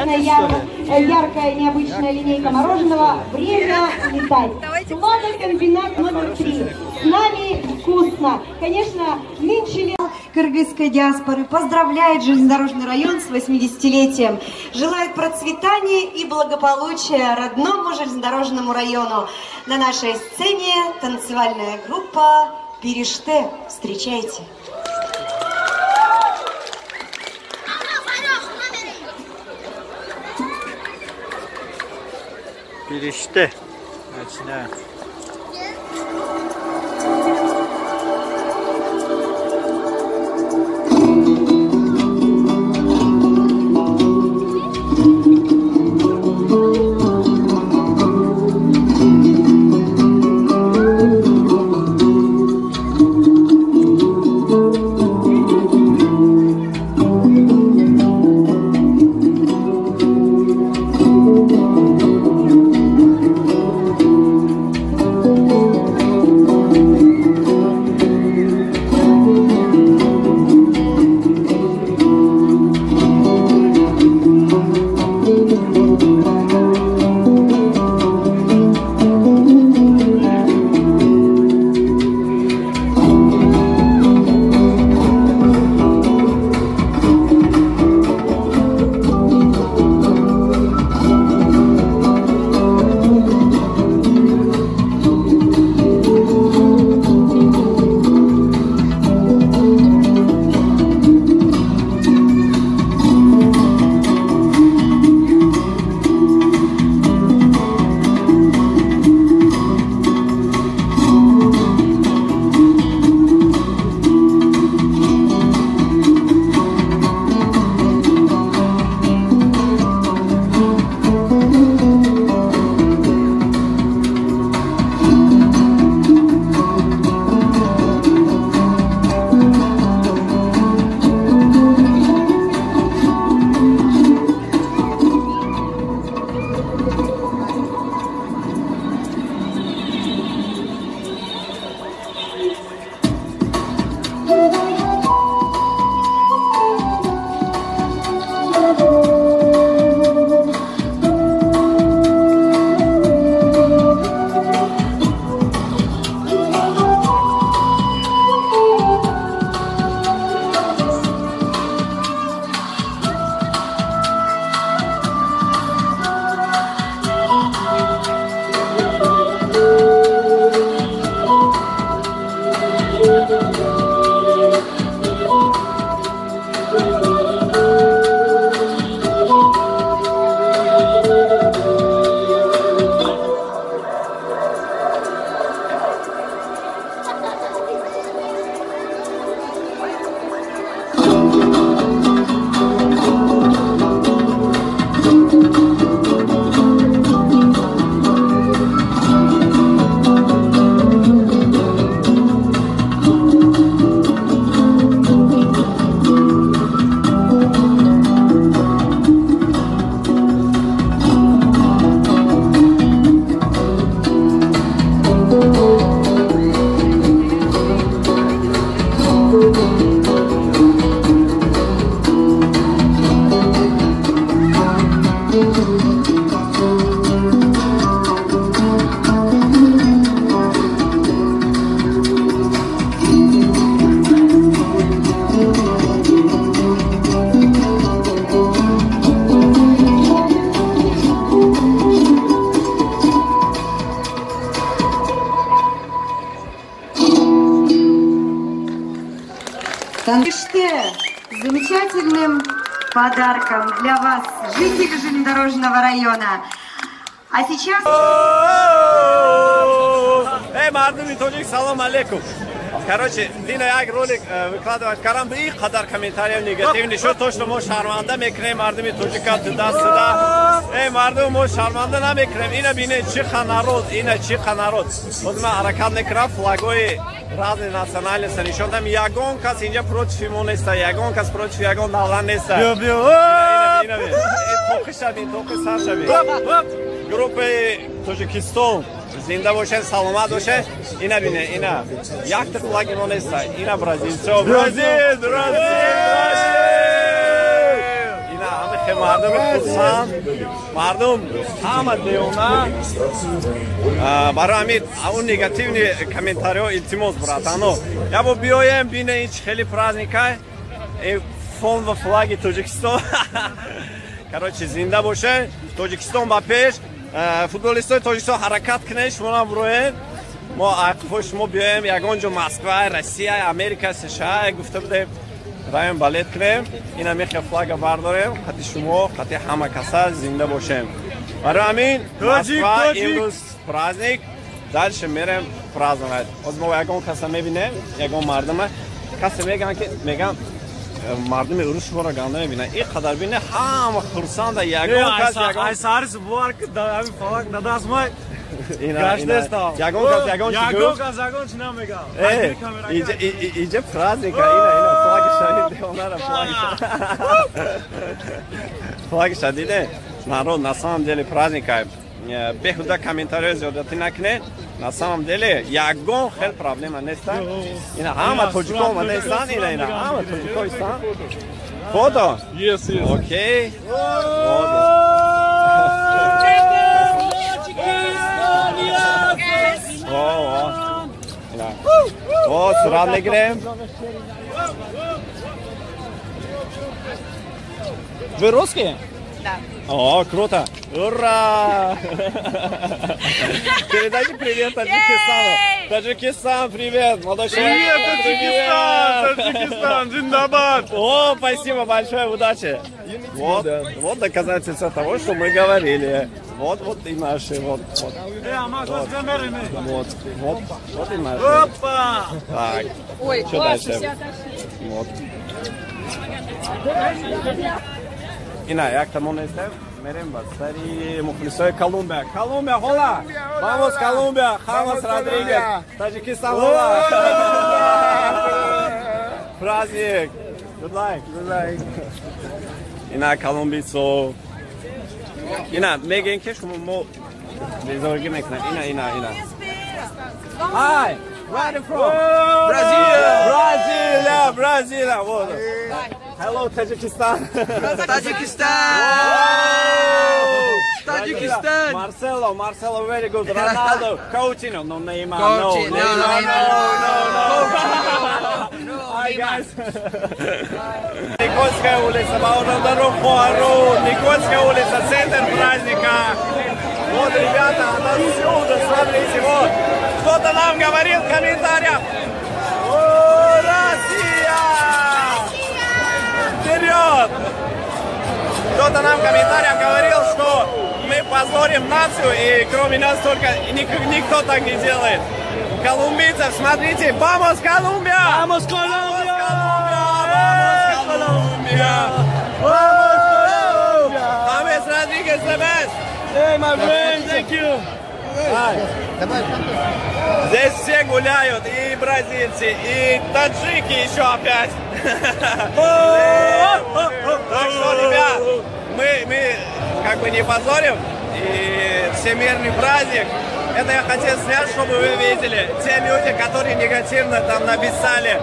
Яркая, необычная линейка мороженого «Время летать». Сладокомбинат номер 3. С нами вкусно. Конечно, нынче кыргызской диаспоры поздравляет железнодорожный район с 80-летием. Желает процветания и благополучия родному железнодорожному району. На нашей сцене танцевальная группа «Переште». Встречайте. Переште. Начинаем. Замечательным подарком для вас, жители железнодорожного района. А сейчас... Эй, мардуми тоҷик, салом алейкум. Короче, дина як ролик выкладывать карам, и қадар комментариев негативный шуд, то, что мо шарманда мекунем мардуми тоҷика туда-сюда. Эй, мардум, мо шарманда намекунем. Ина бине, чӣ қа народ, ина чӣ қа народ. Вот ман ҳаракат мекунам, флагои разные национальности нишон дам. Ягон кас инҷа против мо неста, ягон кас против ягон давлат неста. Ина бин, тоқи шавин, тоқи сар шавин. Группаи Тоҷикистон зинда бошед, саломат бошед. Ина бине, ина якта флаги мо неста. Ина бразилчо, Бразил, Бразил, Бразил. Ина ҳама Ина мардум хурсанд, мардум ҳама девона. Барои ҳамин он негативный комментариҳо, илтимос, братано. Ябо биёем, бине ин чи хеле праздникай. Фон ва флаги Тоҷикистон. Короче, зинда боше. Тоҷикистон ба пеш. Футболистои Тоҷикистон, ҳаракат кунед, шумонам буроед. Мо ақифои шумо биёем, ягон ҷо Москва, Россия, Америка, США гуфта будем. Раем болеть кунем. Ина мехе флага бардорем, қати шумо, қати ҳама каса зинда бошем. Барои ҳамин Москва имрӯз праздник, дальше мерем праздновать. Оз мо ягон каса мебинем, ягон мардума. Касе меган ки меган мардуми урус шуморо ганда мебинад. Ин қадар бине ҳама хурсанда, ягон кас ягон ай сарис бовар ки ҳамин флаг дадаст май. Ягон кас ягон чи гуфт? Ягон кас ягон чи намегам. Иҷа праздника, ина ина флаги шадид, девонара флаги флаги шадиде. Народ, на самом деле праздника. Беҳуда комментариҳои зиёдатӣ накунед. На самом деле ягон хел проблема неста. Ина ҳама тоҷико омада истанд, ина ина ҳама тоҷико истанд. Фото? Yes, yes. Окей. О, сурат мегирем. Вы русские? Да. О, круто! Ура! Передайте привет Таджикистану! Таджикистан, привет! Молодой человек! Привет, Таджикистан! Таджикистан, Зиндабад! О, спасибо большое, удачи! Вот, вот доказательство того, что мы говорили. Вот, вот и наши, вот, вот. Вот, вот, вот, вот и наши. Опа! Так, ой, что дальше? Вот. Ина, як тамон нестем, мерем ба сари мухлисои Колумбия. Колумбия, hola! Vamos, Колумбия! Хамас Родригес! Таджикистан, hola! Праздник! Good luck! Good luck! Ина, колумбийцо. Ина, мегӯем ки шумо мо безоргӣ мекунем. Ина, ина, ина. Hi! Where are you from? Brazil! Бразилия! Бразилия! Вот. Hello, Tajikistan! Tajikistan! Tajikistan! Marcelo, Marcelo, very good. Ronaldo, Coutinho, no Neymar, no, Neymar, no, no, no. Hi guys. Никольская улица, Баурон, Никольская улица, центр праздника. Вот, ребята, отсюда, смотрите, вот. Кто-то нам говорил в комментариях. О, Россия! Вперед! Кто-то нам в комментариях говорил, что мы позорим нацию, и кроме нас только никто так не делает. Колумбийцев, смотрите! Vamos, Колумбия! Vamos, Колумбия! Vamos, Колумбия! Vamos, Колумбия! James Rodríguez, the best! Hey, my friend, thank you! Здесь все гуляют, и бразильцы, и таджики еще опять. Так что, ребят, мы как бы не позорим, и всемирный праздник. Это я хотел снять, чтобы вы видели. Те люди, которые негативно там написали,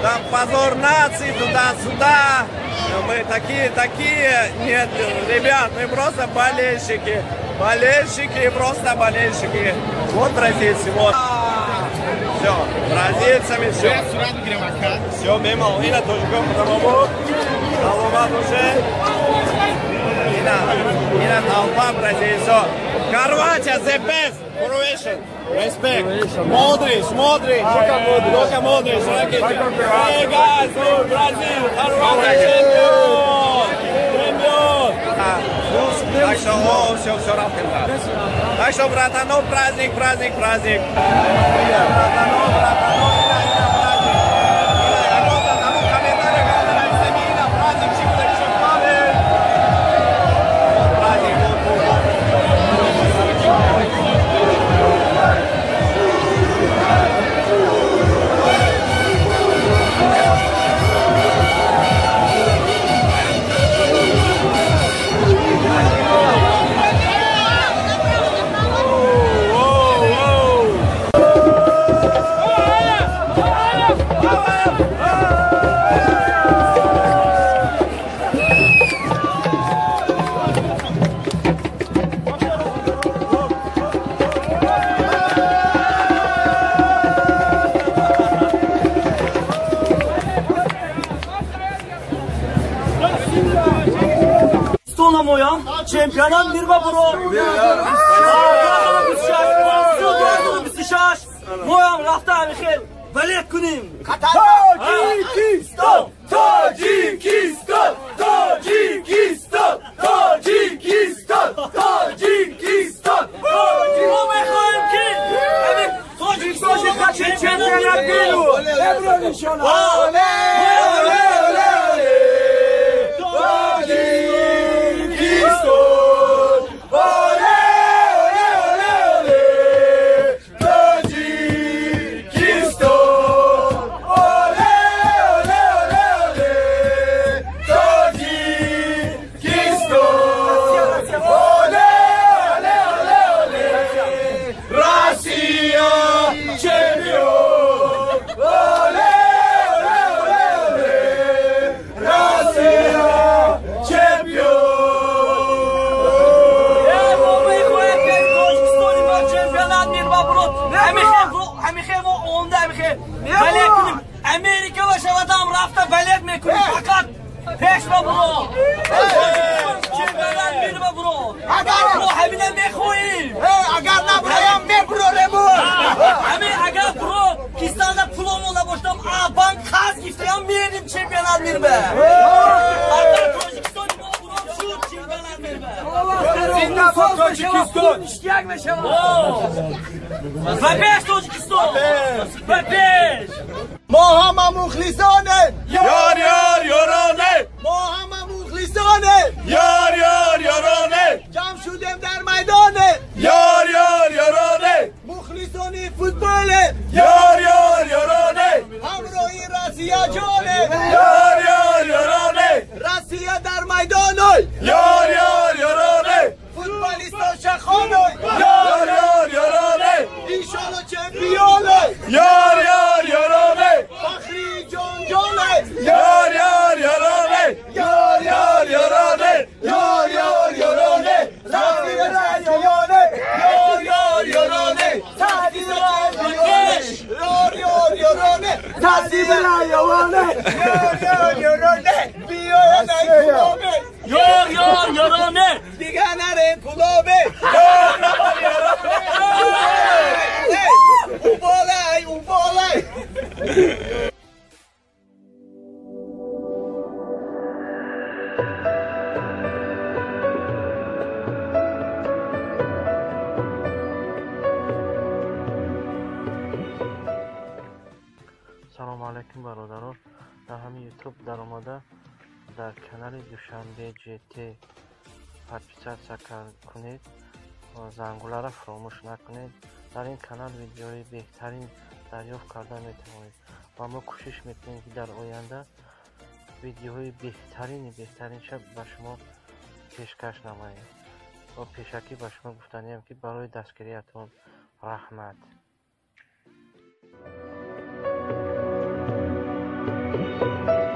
там позор нации, туда-сюда, мы такие, такие. Нет, ребят, мы просто болельщики. Болельщики, просто болельщики. Вот бразильцы, вот. Все, бразильцами все. Все, мимо, ина тоҷикон худамобу. Саломат бошед. Ина, ина толпа бразильцов. Хорватия, the best. Croatian. Respect. Modric, Modric. Luka Modric. Hey guys, Brazil, Хорватия, чемпион. Чемпион. Так что, о, все, все, рафтем, да. Так что, братано, праздник, праздник, праздник. Братано, братано, ина, ина, праздник. Ина, ягота, тому комментарий, когда ина, праздник, чипта, чипта. Праздник, вот, вот, вот. Тоҷикистон моям чемпионат мирба буро 2026 моям рафта ҳамихел балет кунем. Тоҷикистон, Тоҷикистон, Тоҷикистон, Тоҷикистон, Тоҷикистон. Мо мехоҳем ки Тоҷикистон чемпионат миру. Оле, оле, оле, оле. Тоҷикистон. Оле, оле, оле, оле. Тоҷикистон. Оле, оле, оле, оле. Тоҷикистон. Оле, оле, оле, оле. Россия чемпион. Оле, оле, оле, оле. Россия чемпион. Мо мехоҳем ки Тоҷикистони мо чемпионат мирба бурод. Ҳамихел мо онда ҳамихел балет кунем. Америка ва шавадам рафта балет мекунем. Фақат пешва буро. Чемпионат мирба буро. Мо ҳамина мехоҳем. Агар набуроям мебурорему. Ҳамин агар буро кистанда пуломо набоштам, а банк қарз гифтаям мерим чемпионат мирба. Фақат Тоҷикистони мо буро шуд чемпионат мирба. Зинда бод Тоҷикистон. Ба пеш Тоҷикистон! Ба пеш! Мо ҳама мухлисонем. Ёр, ёр, ёроне. Мо ҳама мухлисонем. Ёр, ёр, ёроне. Ҷамъ шудем дар майдоне. Ёр, ёр, ёроне. Мухлисони футболе. Ёр, ёр, ёроне. Ҳамроҳи Россия ҷоне. Ёр, ёр, ёроне. Россия дар майдоной. Ёр, ёр, ёроне. Футболисто шахоной. Ёр, ёр, ёроне. Иншолло чемпионой. Ёр, ёр, ёроне. Фахри ҷонҷоне. Ёр, ёр, ёроне. Ёр, ёр, ёроне. Ёр, ёр, ёроне. Россия чемпионе. Ёр, ёр, ёроне. Россия чемпионе. Ёр, ёр, ёроне. Россия ёроне. Ёр, ёр, ёроне. Биёя най клубе. Ёр, ёр, ёроне! Дига нарем клубе. Уболай, уболай. Салому алайкум, бародарон. Дар ҳамин Ютуб даромада дар канали Душанбе ЖТ подписаться кунед ва зангуларо фаромӯш накунед. Дар ин канал видеои беҳтарин дарёфт карда метавонед ва мо кӯшиш мекунем, ки дар оянда видеоҳои беҳтарини беҳтаринша ба шумо пешкаш намоем. Ва пешакӣ ба шумо гуфтаниям, ки барои дастгириятон раҳмат. Thank you.